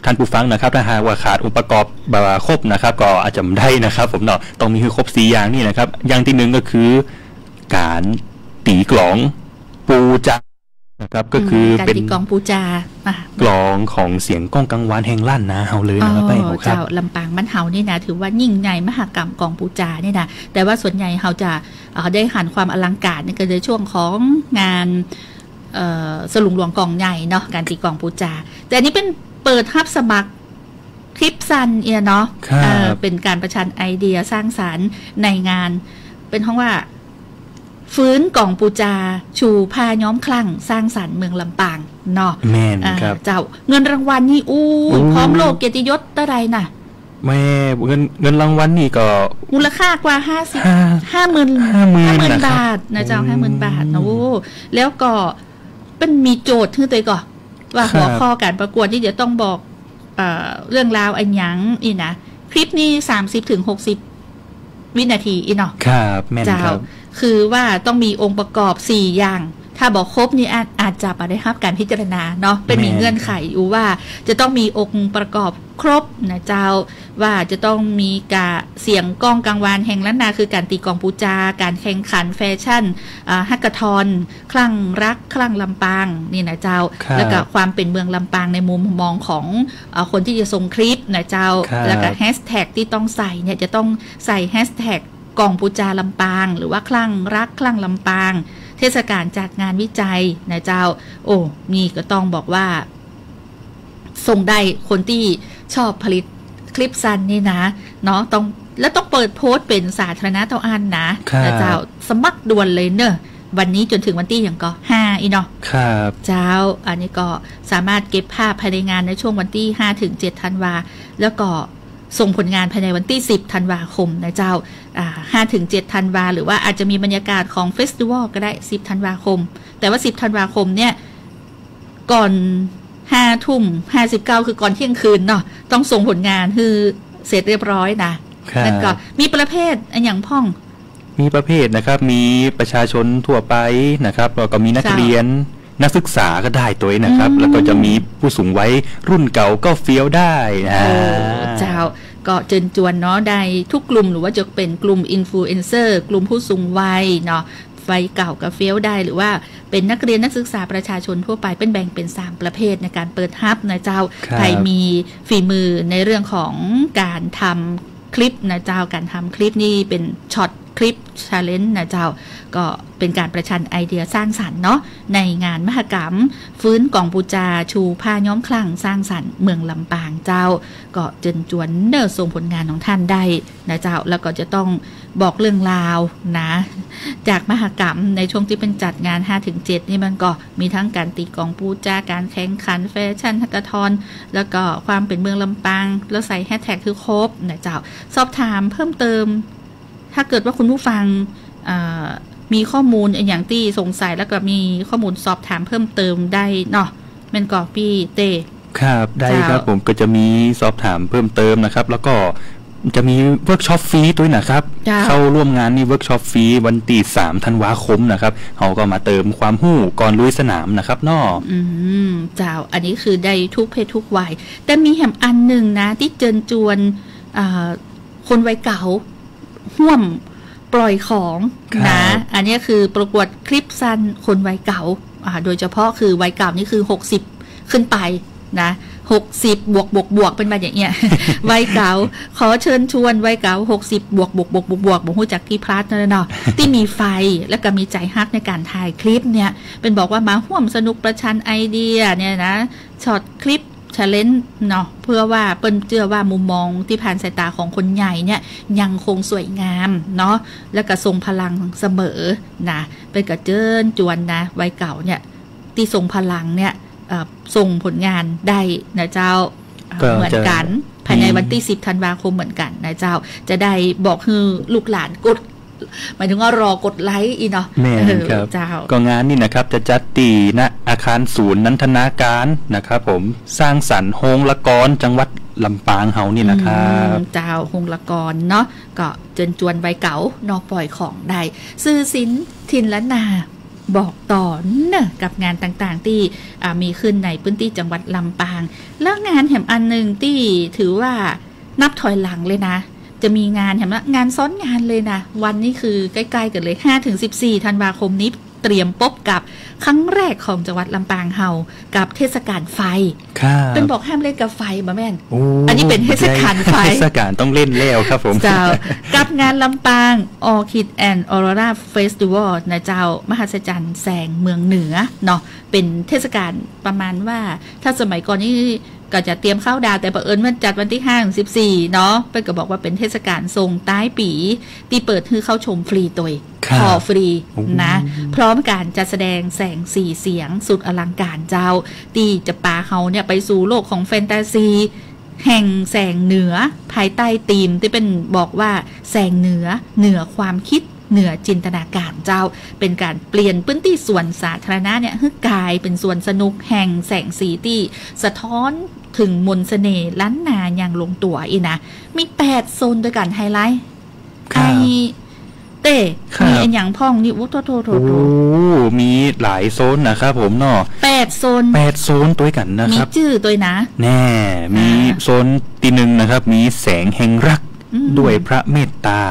ท่านผู้ฟังนะครับ ถ้าหากว่าขาดองค์ประกอบบ่ครบนะครับ ก็อาจจะบ่ได้นะครับผมเนาะ ต้องมีหื้อครบ สี่ อย่างนี้นะครับ อย่างตี้หนึ่งก็คือ ก๋านตี๋กลองปู๋จานะครับ ก็คือ อืม ก๋าน เป๋น ตี๋กลองปู๋จา อ่ะ กลองของเสียงก้องกังวานแห่งล้านนาเฮาเลยนะครับ อ๋อ แม่หมูครับ เจ้า ลำปางบ้านเฮานี่นะ ถือว่ายิ่งใหญ่มหกรรมกลองปู๋จานี่นะ แต่ว่าส่วนใหญ่เฮาจะ เอ่อ ได้หันความอลังก๋านนี่ก็ในช่วงของงาน เอ่อ สลุงหลวงกลองใหญ่เนาะ ก๋านตี๋กลองปู๋จา แต่อันนี้เป๋นเปิดฮับสมัครคลิปสั้นเอี้ยเนาะ ครับ เอ่อ เป๋นก๋านประชันไอเดียสร้างสรรค์ในงาน เป๋นฮ้องว่า ฟื้นกลองปู๋จา ชูผ้าย้อมคลั่งสร้างสรรค์เมืองลำปางเนาะ แม่นครับ อ่า เจ้า เงินรางวัลนี่ อู้ อู้ พร้อมโล่เกียรติยศเต้าใดน่ะ แม่ เงิน เงินรางวัลนี่ก็ มูลค่ากว่าห้าสิบ ห้า ห้าหมื่น ห้าหมื่น ห้าหมื่น นะครับ บาทนะเจ้า อืม ห้าหมื่น บาทนะ โอ้ แล้วก็เปิ้นมีโจทย์หื้อตวยก่อ ว่า ครับ หัวข้อก๋านประกวดนี่จะต้องบอก เอ่อ เรื่องราวอะหยังอี้นะ คลิปนี่ สามสิบ ถึง หกสิบ วินาทีอี้เนาะ ครับ แม่น เจ้า ครับ คือว่าต้องมีองค์ประกอบ สี่ อย่าง ถ้าบ่ครบนี่อาจ อาจจะบ่ได้ฮับก๋านพิจารณาเนาะ เปิ้นมี แม่น เงื่อนไขอยู่ว่าจะต้องมีองค์ประกอบครบนะเจ้า ว่าจะต้องมีกะเสียงก้องกังวานแห่งล้านนา คือก๋านตี๋กลองปู๋จา ก๋านแข่งขันแฟชั่น อ่า แฮกเกอธอน คลั่งรัก คลั่งลำปาง นี่นะเจ้า ครับ แล้วก็ความเป๋นเมืองลำปางในมุมมองของ เอ่อ คนตี้จะส่งคลิปนะเจ้า ครับ แล้วก็แฮชแท็กตี้ต้องใส่เนี่ย จะต้องใส่แฮชแท็กกลองปู๋จาลำปาง หรือว่าคลั่งรัก คลั่งลำปาง เทศกาลจัดงานวิจัยนะเจ้า โอ้ นี่ก็ต้องบอกว่า ส่งได้คนตี้ชอบผลิตคลิปสั้นนี่นะ เนาะ ต้อง แล้วต้องเปิดโพสต์เป๋นสาธารณะเต้าอั้นนะ ครับ นะเจ้า สมัครด่วนเลยเนอะ วันนี้จ๋นถึงวันตี้หยังก่อ ห้า อี้เนาะ ครับ เจ้า อันนี้ก็สามารถเก็บภาพภายในงานในช่วงวันตี้ ห้า ถึง เจ็ด ธันวา แล้วก็ส่งผลงานภายในวันตี้ สิบ ธันวาคมนะเจ้า อ่า ห้า ถึง เจ็ด ธันวา หรือว่าอาจจะมีบรรยากาศของเฟสติวัลก็ได้ สิบ ธันวาคม แต่ว่า สิบ ธันวาคมเนี่ย ก่อน ห้า ทุ่ม ห้าสิบเก้า คือก่อนเที่ยงคืนเนาะ ต้องส่งผลงานหื้อเสร็จเรียบร้อยนะ ครับ แล้วก็มีประเภทอะหยังพ่อง มีประเภทนะครับ มีประชาชนทั่วไปนะครับ แล้วก็มีนัก เจ้า เรียน นักศึกษาก็ได้ตวยนะครับ อืม แล้วก็จะมีผู้สูงวัยรุ่นเก่าก็เฟี้ยวได้นะ โอ้ เจ้า ก็เจิญจวนเนาะ ได้ทุกกลุ่ม หรือว่าจะเป๋นกลุ่มอินฟลูเอนเซอร์ กลุ่มผู้สูงวัยเนาะ วัยเก่าก็เฟี้ยวได้ หรือว่าเป๋นนักเรียนนักศึกษาประชาชนทั่วไป เปิ้นแบ่งเป๋น สาม ประเภทในก๋านเปิดฮับนะเจ้า ครับ ใผมีฝีมือในเรื่องของก๋านทำคลิปนะเจ้า ก๋านทำคลิปนี่เป๋น Short Clip Challenge นะเจ้า ก็เป๋นก๋านประชันไอเดียสร้างสรรค์เนาะ ในงานมหกรรม ฟื้นกลองปู๋จา ชูผ้าย้อมคลั่งสร้างสรรค์เมืองลำปางเจ้า ก็เจิญจวนเน่อส่งผลงานของต้านได้นะเจ้า แล้วก็จะต้อง บอกเรื่องราวนะ จากมหกรรมในช่วงตี้เปิ้นจัดงานห้าถึงเจ็ดนี่ มันก็มีตึงก๋านตี๋กองปู๋จา ก๋านแข่งขันแฟชั่นแฮกเกอธอน แล้วก็ความเป๋นเมืองลำปาง แล้วใส่แฮชแท็กคือครบนะเจ้า สอบถามเพิ่มเติม ถ้าเกิดว่าคุณผู้ฟัง เอ่อ มีข้อมูลอะหยังตี้สงสัย แล้วก็มีข้อมูลสอบถามเพิ่มเติมได้เนาะ แม่นก่อปี้เต้ ครับ ได้ครับ เจ้า ผมก็จะมีสอบถามเพิ่มเติมนะครับ แล้วก็จะมีเวิร์กช็อปฟรีตวยนะครับ เจ้า เข้าร่วมงานนี่เวิร์กช็อปฟรีวันตี้สามธันวาคมนะครับ เฮาก็มาเติมความฮู้ก่อนลุยสนามนะครับเนาะ อืม เจ้า อันนี้คือได้ทุกเพศทุกวัย แต่มีแหมอันนึ่งนะ ตี้เจิญจวน อ่า คนวัยเก๋า ฮ่วมปล่อยของ ครับ นะ อันนี้คือประกวดคลิปสั้นคนวัยเก๋า อ่า โดยเฉพาะคือวัยเก๋านี่คือหกสิบขึ้นไปนะ หกสิบบวก บวก บวก เปิ้นว่าอย่างเงี้ย วัยเก๋า ขอเชิญชวนวัยเก๋าหกสิบบวก บวก บวก บวก บวก บ่ฮู้จักกี่พลัสนั่นแหละเนาะ ตี้มีไฟ แล้วก็มีใจ๋ฮักในก๋านถ่ายคลิปเนี่ย เปิ้นบอกว่ามาฮ่วมสนุกประชันไอเดียเนี่ยนะ ช็อตคลิป แชลเลนจ์ เนาะ เพื่อว่าเปิ้นเจื้อว่ามุมมองตี้ผ่านสายต๋าของคนใหญ่เนี่ยยังคงสวยงามเนาะ แล้วก็ทรงพลังเสมอนะ เปิ้นก็เจิญจวนนะ วัยเก๋าเนี่ย ตี้ทรงพลังเนี่ย เอ่อ ส่งผลงานได้นะเจ้า ก็ เหมือนกั๋น จะ ภายใน อืม วันตี้สิบธันวาคมเหมือนกั๋นนะเจ้า จะได้บอกหื้อลูกหลานกด หมายถึงว่ารอกดไลก์อี้เนาะ แม่น เออ ครับ เจ้า ก็งานนี่นะครับ จะจัดตี้ ณ อาคารศูนย์นันทนาการนะครับผม สร้างสรรค์โฮงละกรจังหวัดลำปางเฮานี่นะครับ อืม เจ้า โฮงละกรเนาะ ก็เจิญจวนวัยเก๋าเนาะ ปล่อยของได้ สื่อศิลป์ถิ่นล้านนา บอกต่อเนอะ กับงานต่างๆ ตี้ อ่า มีขึ้นในพื้นตี้จังหวัดลำปาง แล้วงานแหมอันนึ่งตี้ถือว่านับถอยหลังเลยนะ จะมีงานแหมละ งานซ้อนงานเลยนะ วันนี้คือใก้ๆ กั๋นเลย ห้าถึงสิบสี่ธันวาคมนี้ เตรียมปบกับครั้งแรกของจังหวัดลำปางเฮา กับเทศกาลไฟ ครับ เปิ้นบอกห้ามเล่นกับไฟบ่แม่น โอ้ อันนี้เป๋นเทศกาลไฟ เทศกาลต้องเล่นแล้วครับผม เจ้า กับงานลำปาง Orchid and Aurora Festival นะเจ้า มหัศจรรย์แสงเมืองเหนือเนาะ เป๋นเทศกาลประมาณว่า ถ้าสมัยก่อนนี่ก็จะเตรียมเข้าดาว แต่เผอิญว่าจัดวันตี้ห้าถึงสิบสี่เนาะ เปิ้นก็บอกว่าเป๋นเทศกาลส่งต๊ายปี๋ ตี้เปิดหื้อเข้าชมฟรีตวย ครับ ขอฟรี โอ้ นะ พร้อมก๋านจัดแสดงแสงสีเสียงสุดอลังการเจ้า ตี้จะปาเฮาเนี่ยไปสู่โลกของแฟนตาซี แห่งแสงเหนือ ภายใต้ธีมตี้เปิ้นบอกว่าแสงเหนือ เหนือความคิด เหนือจินตนาการเจ้า เป๋นก๋านเปลี่ยนพื้นตี้สวนสาธารณะเนี่ยหื้อกลายเป๋นสวนสนุกแห่งแสงสีตี้สะท้อนเถิงมนต์เสน่ห์ล้านนาอย่างลงตั๋วอี้นะ มีแปดโซนตวยกั๋น ไฮไลท์ ครับ ไอ้ เต้ ครับ มีอะหยังพ่องนี่ โอ้ โถ โถ โถ โอ้ โถ มีหลายโซนนะครับผมเนาะ แปดโซน แปดโซนตวยกั๋นนะครับ มีจื้อตวยนะ แน่ มี อ่า โซนตี้หนึ่งนะครับ มีแสงแห่งรัก อืม ด้วยพระเมตตา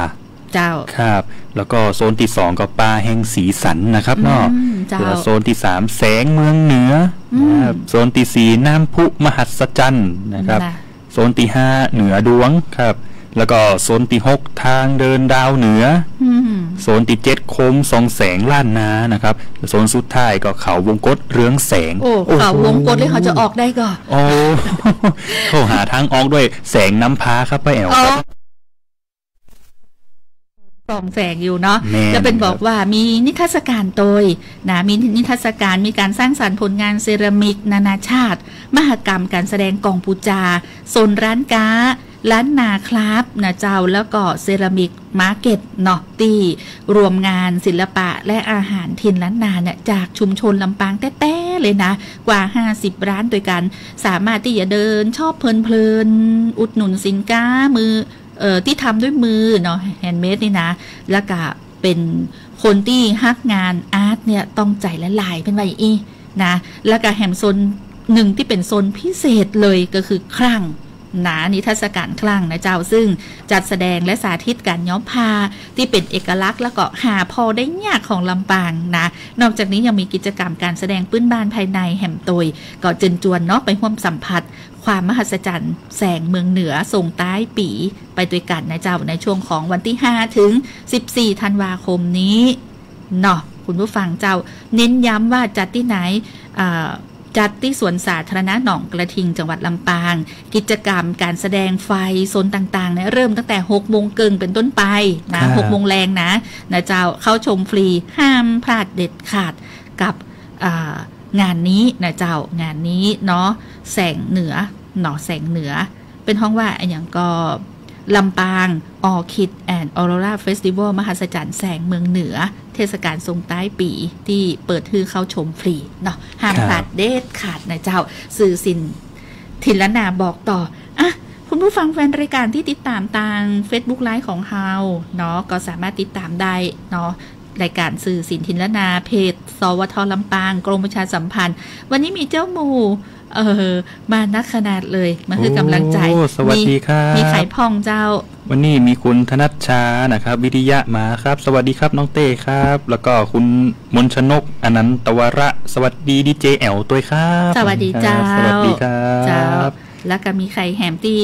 เจ้า ครับ แล้วก็โซนตี้สองก็ป่าแห่งสีสันนะครับเนาะ อืม เจ้า แล้วโซนตี้สามแสงเมืองเหนือ อืม นะครับ โซนตี้สี่น้ำพุมหัศจรรย์นะครับ นะ โซนตี้ห้าเหนือดวงครับ แล้วก็โซนตี้หกทางเดินดาวเหนือ อืม โซนตี้เจ็ดโคมส่องแสงล้านนานะครับ โซนสุดท้ายก็เขาวงกตเรืองแสง โอ้ โอ้โห เขาวงกตนี่เขาจะออกได้ก่อ โอ้ เขาหาทางออกด้วยแสงนำพาครับป้าแอ๋วครับ อ๋อ ส่องแสงอยู่เนาะ แม่น แล้วเปิ้นบอกว่ามีนิทรรศการตวยนะ มีนิทรรศการ มีก๋านสร้างสรรค์ผลงานเซรามิกนานาชาติ มหกรรมก๋านแสดงกองปู๋จา โซนร้านก๊า ร้านนาคราฟต์นะเจ้า แล้วก็เซรามิกมาร์เก็ตเนาะ ตี้รวมงานศิลปะและอาหารถิ่นล้านนาเนี่ย จากชุมชนลำปางแต๊ๆ เลยนะ กว่าห้าสิบร้านตวยกั๋น สามารถตี้จะเดินชอปเพลินๆ อุดหนุนสินค้ามือ เอ่อ ตี้ทำด้วยมือเนาะ แฮนด์เมดนี่นะ แล้วก็เป๋นคนตี้ฮักงานอาร์ตเนี่ย ต้องใจ๋ละลาย เปิ้นว่าอี้นะ แล้วก็แหมโซนหนึ่งตี้เป๋นโซนพิเศษเลยก็คือคลั่งนะ นิทรรศการคลั่งนะเจ้า ซึ่งจัดแสดงและสาธิตก๋านย้อมผ้าตี้เป๋นเอกลักษณ์ แล้วก็หาผ่อได้ยากของลำปางนะ นอกจากนี้ยังมีกิจกรรมก๋านแสดงพื้นบ้านภายในแหมตวย ก็เจิญจวนเนาะ ไปฮ่วมสัมผัส ความมหัศจรรย์แสงเมืองเหนือส่งต๊ายปี๋ไปตวยกั๋นนะเจ้า ในช่วงของวันตี้ห้าถึงสิบสี่ธันวาคมนี้เนาะ คุณผู้ฟังเจ้า เน้นย้ำว่าจัดตี้ไหน เอ่อ เท จัดตี้สวนสาธารณะหนองกระทิง จังหวัดลำปาง กิจกรรมก๋านแสดงไฟโซนต่างๆ เนี่ย เริ่มตั้งแต่หกโมงเกิ่งเป๋นต้นไปนะ ครับ หกโมงแลงนะ นะเจ้า เข้าชมฟรี ห้ามพลาดเด็ดขาดกับ อ่า งานนี้นะเจ้า งานนี้เนาะ แสงเหนือ เนาะ แสงเหนือ เปิ้นฮ้องว่าอะหยังก่อ ลำปาง Orchid and Aurora Festival มหัศจรรย์แสงเมืองเหนือ เทศกาลส่งต๊ายปี๋ ตี้เปิดหื้อเข้าชมฟรีเนาะ ห้าม ครับ พลาดเด็ดขาดนะเจ้า สื่อสิน ถิ่นล้านนาบอกต่อ อ่ะ คุณผู้ฟังแฟนรายการตี้ติดต๋ามตาง Facebook Live ของเฮาเนาะ ก็สามารถติดต๋ามได้เนาะ รายการสื่อสินถิ่นล้านนา เพจ สวท ลำปาง กรมประชาสัมพันธ์ วันนี้มีเจ้าหมู่ เอ่อ มานักขนาดเลย มาหื้อก๋ำลังใจ๋ โอ้ สวัสดีครับ มี มีใผพ่องเจ้า วันนี้มีคุณธนัชชานะครับ วิริยะมาครับ สวัสดีครับน้องเต้ครับ แล้วก็คุณมนชนก อนันตวระ สวัสดีดีเจแอลตวยครับ สวัสดีเจ้า ครับ สวัสดีครับ เจ้า แล้วก็มีใผแหมตี้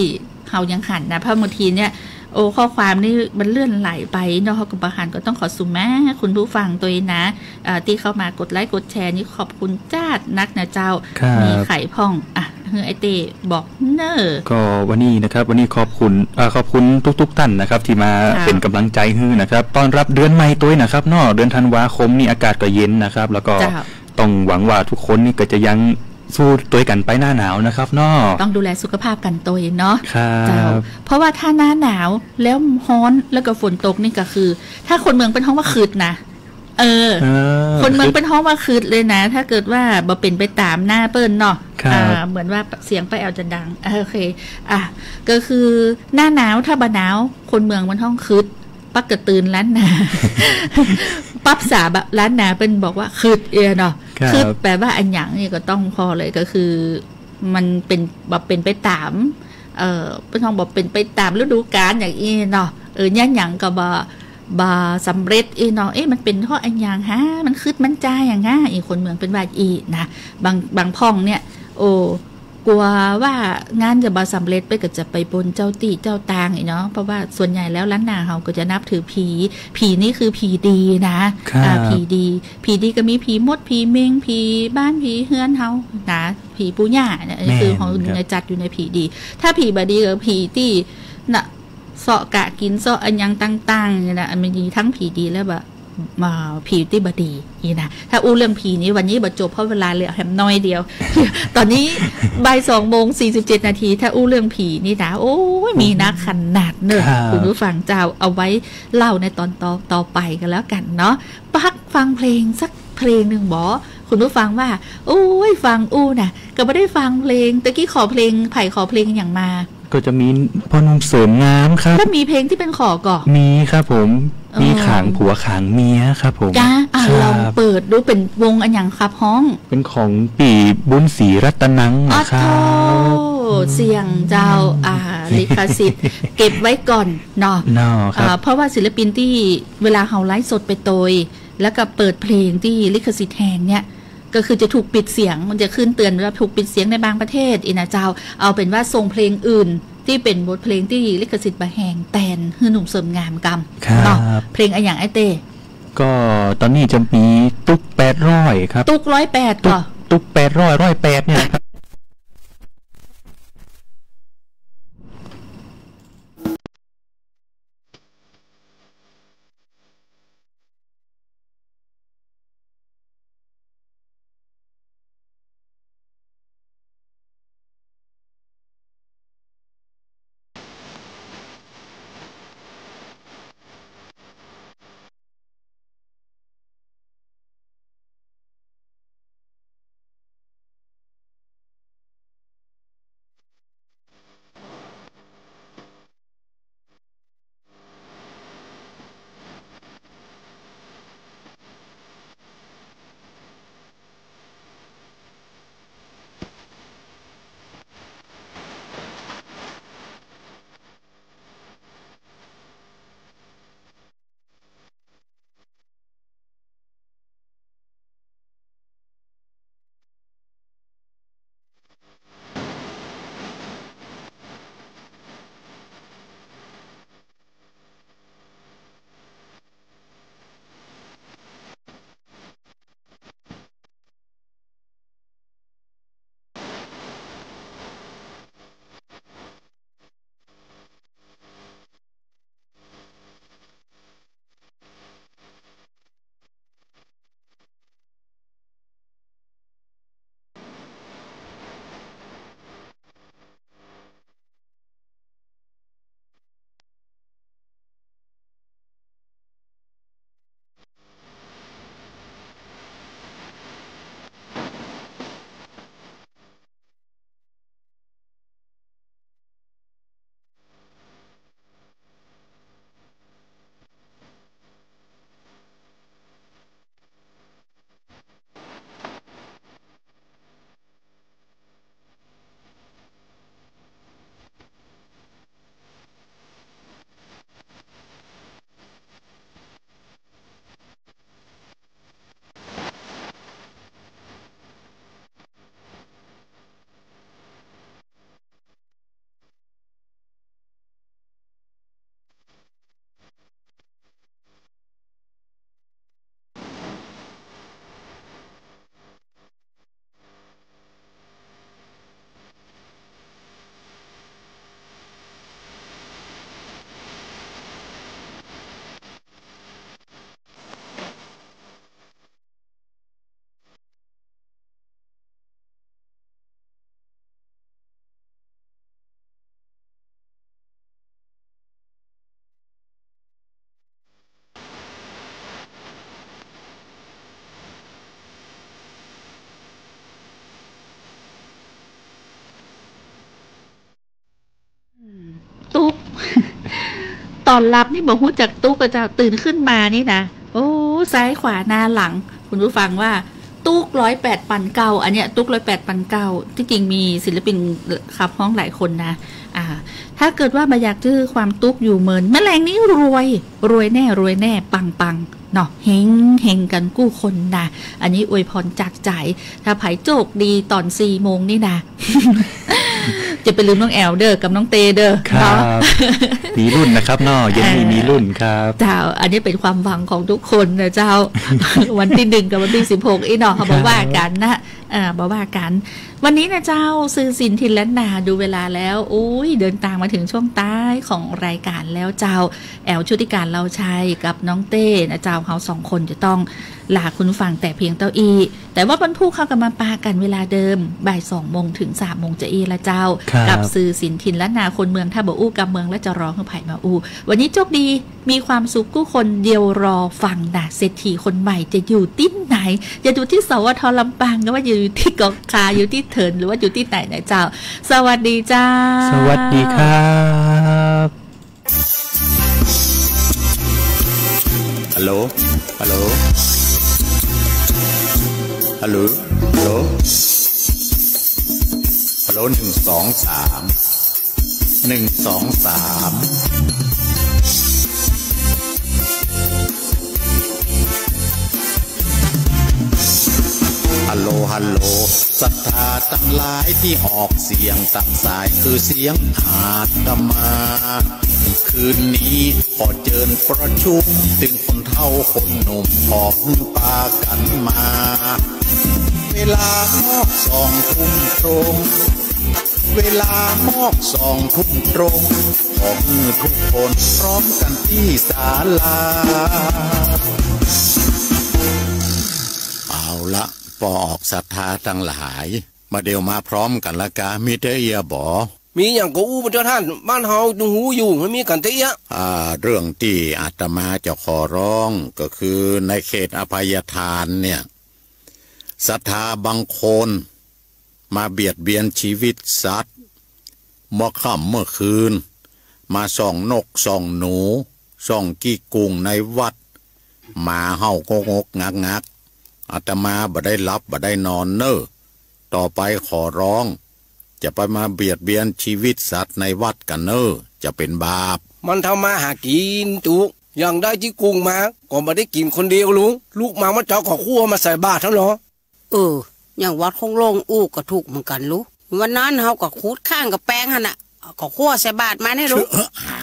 เฮายังหันนะ เพราะบางทีเนี่ย โอ้ ข้อความนี่มันเลื่อนไหลไปเนาะ เฮาก็บ่หัน ก็ต้องขอสุมาคุณผู้ฟังตวยนะ เอ่อ ตี้เข้ามากดไลก์กดแชร์นี่ขอบคุณจ๊าดนักนะเจ้า ครับ มีใผพ่อง อ่ะ หื้อไอ้เต้บอกเน่อ ก็วันนี้นะครับ วันนี้ขอบคุณ เอ่อ ขอบคุณทุกๆ ท่านนะครับ ตี้มา ครับ เป๋นก๋ำลังใจ๋หื้อนะครับ ต้อนรับเดือนใหม่ตวยนะครับเนาะ เดือนธันวาคมนี่อากาศก็เย็นนะครับ แล้วก็ เจ้า ต้องหวังว่าทุกคนนี่ก็จะยังสู้ตวยกั๋นไปหน้าหนาวนะครับเนาะ ต้องดูแลสุขภาพกั๋นตวยเนาะ ครับ เจ้า เพราะว่าถ้าหน้าหนาวแล้วฮ้อนแล้วก็ฝนตกนี่ก็คือ ถ้าคนเมืองเปิ้นฮ้องว่าขึดนะ เออ เออ คนเมือง ขึด เปิ้นฮ้องว่าขึดเลยนะ ถ้าเกิดว่าบ่เป๋นไปต๋ามหน้าเปิ้นเนาะ ครับ อ่า เหมือนว่าเสียงป้าแอลจะดัง อ่ะ โอเค อ่ะ ก็คือหน้าหนาว ถ้าบ่หนาว คนเมืองเปิ้นฮ้องขึด ปักกะตื่นล้านนา ปั๊บสาบะล้านนาเปิ้นบอกว่าขึดเอียเนาะ ครับ ขึดแป๋ว่าอะหยังนี่ก็ต้องผ่อเลย ก็คือมันเป๋น บ่เป๋นไปต๋าม เอ่อ เปิ้นฮ้องบ่เป๋นไปต๋ามฤดูกาลอย่างอี้เนาะ เออ เยียะหยังก็บ่ บ่สำเร็จอี้เนาะ เอ๊ะ มันเป๋นเพราะอะหยังฮะ มันขึดมันจาอย่างฮะ อี้คนเมืองเปิ้นว่าอี้นะ บาง บางพ่องเนี่ย โอ้ กั๋วว่างานจะบ่สำเร็จ เปิ้นก็จะไปบนเจ้าตี้เจ้าตางอี้เนาะ เพราะว่าส่วนใหญ่แล้วล้านนาเฮาก็จะนับถือผี ผีนี่คือผีดีนะ ครับ อ่า ผีดี ผีดีก็มีผีมด ผีเม็ง ผีบ้าน ผีเฮือนเฮานะ ผีปู่ย่าเนี่ย แม่น คือของ ครับ จะจัดอยู่ในผีดี ถ้าผีบ่ดีก็ผีตี้น่ะ เซาะกะกิ๋น เซาะอะหยังต่างๆ เนี่ยนะ มันมีทั้งผีดีแล้วบ่ อ่า ผีตี้บ่ดีนี่นะ ถ้าอู้เรื่องผีนี่วันนี้บ่จบ เพราะเวลาเหลือแหมน้อยเดียว ตอนนี้บ่ายสองโมงสี่สิบเจ็ดนาที ถ้าอู้เรื่องผีนี่นะ โอ้ย มีนักขนาดเน่อ ครับ คุณผู้ฟังเจ้า เอาไว้เล่าในตอนต่อ ต่อไปกั๋นแล้วกั๋นเนาะ พักฟังเพลงสักเพลงหนึ่งบ่ คุณผู้ฟังว่า โอ้ย ฟังอู้น่ะ ก็บ่ได้ฟังเพลง ตะกี้ขอเพลง ใผขอเพลงอะหยังมา ก็จะมีพ่อหนุ่มเสริมงามครับ แล้วมีเพลงตี้เปิ้นขอก่อ มีครับผม อ๋อ มีขางผัวขางเมียครับผม จ้า อ่ะ ครับ ลองเปิดดู เป๋นวงอะหยังครับฮ้อง เป๋นของปี่บุญศรีรัตนังนะครับ อ้าวโธ่ เสียงเจ้า อ่า ลิขสิทธิ์ เก็บไว้ก่อนเนาะ เนาะครับ อ่า เพราะว่าศิลปินตี้เวลาเฮาไลฟ์สดไปตวย แล้วก็เปิดเพลงตี้ลิขสิทธิ์แฮงเนี่ย ก็คือจะถูกปิดเสียง มันจะขึ้นเตือนว่าถูกปิดเสียงในบางประเทศอี้นะเจ้า เอาเป๋นว่าส่งเพลงอื่นตี้เป๋นบทเพลงตี้ลิขสิทธิ์บ่แฮงแตนหื้อหนุ่มเสริมงามกำ ครับ เนาะ เพลงอะหยังไอ้เต้ ก็ตอนนี้จะมีตุ๊กแปดร้อยครับ ตุ๊กร้อยแปด ตุ๊ก ก่อ ตุ๊กแปดร้อย ร้อยแปดเนี่ยนะครับ ต๋อนหลับนี่บ่ฮู้จักตุ๊กอะเจ้า ตื่นขึ้นมานี่นะ โอ้ ซ้ายขวาหน้าหลัง คุณผู้ฟังว่าตุ๊กร้อยแปดปันเก้า อันเนี้ยตุ๊กร้อยแปดปันเก้า ตี้จริงมีศิลปินขับฮ้องหลายคนนะ อ่า ถ้าเกิดว่าบ่อยากจื้อความตุ๊กอยู่เมิน แมลงนี้รวย รวยแน่ รวยแน่ ปังๆ เนาะ เฮงๆ กั๋นกู้คนนะ อันนี้อวยพรจากใจ๋ ถ้าใผโจคดีต๋อนสี่โมงนี่นะ จะไปลืมน้องแอ๋วเด้อ กับน้องเต้เด้อ ครับ เนาะ มีลุ้นนะครับเนาะ เย็นนี้ เออ มีลุ้นครับ เจ้า อันนี้เป๋นความหวังของทุกคนนะเจ้า วันตี้หนึ่งกับวันตี้สิบหก อี้เนาะ ครับ บ่ว่ากั๋นนะ เอ่อ บ่ว่ากั๋น วันนี้นะเจ้า สื่อสินถิ่นล้านนา ดูเวลาแล้ว อุ๊ย เดินตางมาเถิงช่วงต๊ายของรายก๋านแล้วเจ้า แอ๋วชุติการ เลาชัย กับน้องเต้นะเจ้า เฮาสองคนจะต้องลาคุณผู้ฟังแต่เพียงเต้าอี้ แต่ว่าวันพูกเฮาก็มาปะกั๋นเวลาเดิม บ่ายสองโมงเถิงสามโมงจะอี้ละเจ้า ครับ กับสื่อสินถิ่นล้านนา คนเมืองถ้าบ่อู้กำเมือง แล้วจะร้องหื้อใผมาอู้ วันนี้โจคดี มีความสุขกู้คน เดี๋ยวรอฟังนะ เศรษฐีคนใหม่จะอยู่ตี้ไหน จะอยู่ตี้ สวท ลำปาง หรือว่าอยู่ตี้กองคา อยู่ตี้เถิน หรือว่าอยู่ตี้ไหนนะเจ้า สวัสดีเจ้า สวัสดีครับ ฮัลโหล ฮัลโหล ฮัลโหล ฮัลโหล ฮัลโหล หนึ่ง สอง สาม หนึ่ง สอง สาม ฮัลโหล ฮัลโหล ศรัทธาตังหลายตี้ออกเสียงต๋ามสาย คือเสียงอาตมา คืนนี้ขอเจิญประชุม ตึงคนเฒ่าคนหนุ่ม ขอหื้อปากั๋นมา เวลามอกสองทุ่มตรง เวลามอกสองทุ่มตรง ขอหื้อทุกคนพร้อมกั๋นตี้ศาลา เอาละ ป้อออกศรัทธาตังหลาย บ่าเดี่ยวมาพร้อมกั๋นละกา มีเต๊อะเอี้ยบ่ มีหยังก็อู้ไปเต๊อะต้าน บ้านเฮาตึงฮู้อยู่ มันมีกั๋นเต๊อะเอี้ย อ่า เรื่องตี้อาตมาจะขอร้องก็คือในเขตอภัยทานเนี่ย ศรัทธาบางคนมาเบียดเบียนชีวิตสัตว์ เมื่อค่ำเมื่อคืน มาส่องนกส่องหนู ส่องกี้กุ่งในวัด หมาเห่างกๆ งักๆ อาตมาบ่ได้หลับบ่ได้นอนเน่อ ต่อไปขอร้อง จะไปมาเบียดเบียนชีวิตสัตว์ในวัดกั๋นเน่อ จะเป๋นบาป มันทำมาหากิ๋นตุ๊ อย่างได้กี้กุ่งมา ก็บ่ได้กิ๋นคนเดียวลุง ลูกมาเมื่อเจ๊าก็คั่วมาใส่บาตรเฮาเนาะ เออ อย่างวัดโค้งโล่งอู้ก็ถูกเหมือนกั๋นลุง วันนั้นเฮาก็ขูดข้างกำแปงหั้นน่ะ ก็คั่วใส่บาตรมานี่ลุง เออ หา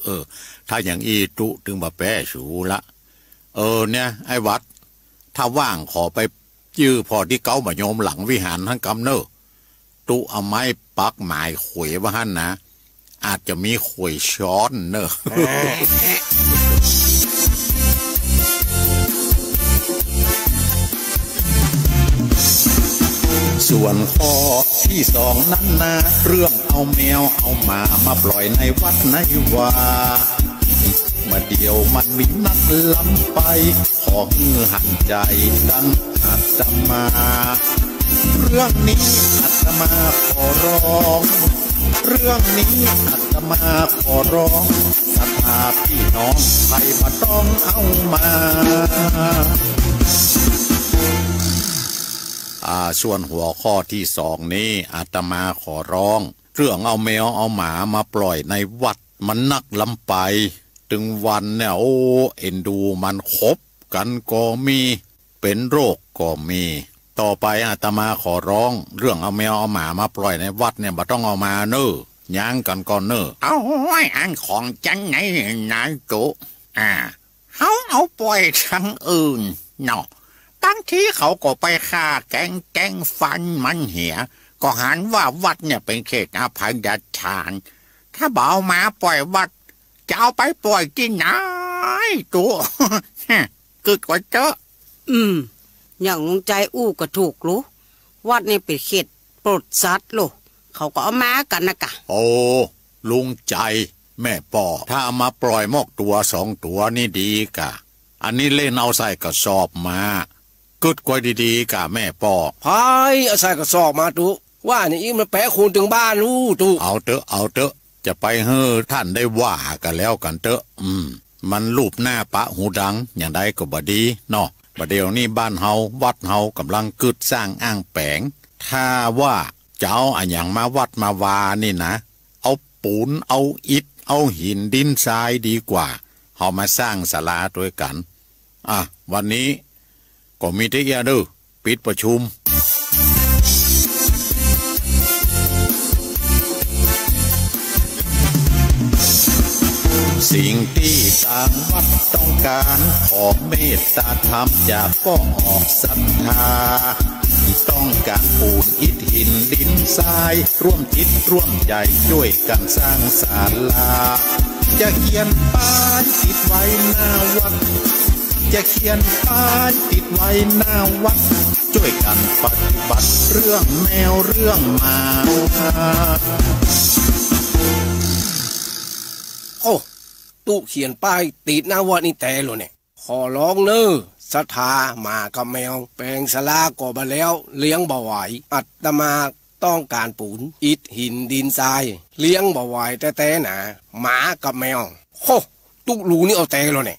เออ ถ้าอย่างอี้ตุ๊ตึงบ่แป๊สูละ เออ เนี่ย ไอ้วัด ถ้าว่างขอไปจื้อผ่อตี้เก๊าบ่าโยมหลังวิหารหั้นกำเน่อ ตุ๊เอาไม้ปักหมายเขวไว้หั้นนะ อาจจะมีเขวซ้อนเน่อ ส่วนข้อตี้สองนั้นนะ เรื่องเอาแมวเอาหมามาปล่อยในวัดในวา บ่าเดี่ยวมันมีนักล้ำไป ขอหื้อหันใจ๋ตังอาตมา เรื่องนี้อาตมาขอร้อง เรื่องนี้อาตมาขอร้อง ศรัทธาปี้น้องใผบ่ต้องเอามา อ่า ส่วนหัวข้อตี้สองนี้ อาตมาขอร้อง เรื่องเอาแมวเอาหมามาปล่อยในวัด มันนักล้ำไป ตึงวันเนี่ย โอ้ เอ็นดูมัน ขบกั๋นก็มี เป๋นโรคก็มี ต่อไปอาตมาขอร้อง เรื่องเอาแมวเอาหมามาปล่อยในวัดเนี่ย บ่ต้องเอามาเน่อ ยั้งกั๋นก่อนเน่อ เอาไว้อันของจั้นไหนนายตุ๊ อ่า เฮาเอาป่อยตังอื่นเนาะ บางทีเขาก็ไปฆ่าแก๋งแก๋งฟันมันเหีย ก็หันว่าวัดเนี่ยเป๋นเขตอภัยทาน ถ้าบ่เอาหมาป่อยวัด จะเอาไปป่อยตี้ไหนตุ๊ กึ๊ดก่อนเต๊อะ อืม อย่างลุงใจ๋อู้ก็ถูกลุง วัดเนี่ยเป๋นเขตปลดสัตว์ลุง เขาก็เอามากั๋นนะกะ โอ้ ลุงใจ๋ แม่ป้อ ถ้าเอามาปล่อยมอกตั๋วสองตั๋วนี่ดีกะ อันนี้เล่นเอาใส่กระสอบมา กึ๊ดก่อยดีๆ กะแม่ป้อ ใผเอาใส่กระสอบมาตุ๊ ว่าเนี่ยอี้มันแปะคูณตึงบ้านลูกตุ๊ เอาเต๊อะ เอาเต๊อะ จะไปหื้อต้านได้ว่าก็แล้วกั๋นเต๊อะ อืม มันลูบหน้าปะหูดัง อย่างใดก็บ่ดีเนาะ บ่าเดี่ยวนี้บ้านเฮา วัดเฮากำลังกึ๊ดสร้างอ้างแป๋ง ถ้าว่าจะเอาอะหยังมาวัดมาวานี่นะ เอาปูน เอาอิฐ เอาหินดินทรายดีกว่า เฮามาสร้างศาลาตวยกั๋น อ่ะ วันนี้ก็มีเต้าอี้เน่อ ปิดประชุม สิ่งตี้ตางวัดต้องก๋าน ขอเมตตาธรรมจากป้อออกศรัทธา ต้องก๋านปูนอิฐหินดินทราย ร่วมจิตร่วมใจ๋จ้วยกั๋นสร้างศาลา จะเขียนป้ายติดไว้หน้าวัด จะเขียนป้ายติดไว้หน้าวัด จ้วยกั๋นปฏิบัติเรื่องแมวเรื่องหมา โอ้ ตุ๊เขียนป้ายติดหน้าวัดนี่แต๊ลอเนี่ย ขอร้องเน่อ ศรัทธาหมากับแมว แป๋งศาลาก็บ่แล้ว เลี้ยงบ่ไหว อาตมาต้องก๋านปูน อิฐ หิน ดิน ทราย เลี้ยงบ่ไหวแต๊ๆ นา หมากับแมว โฮ ตุ๊ลุงนี่เอาแต๊ลอเนี่ย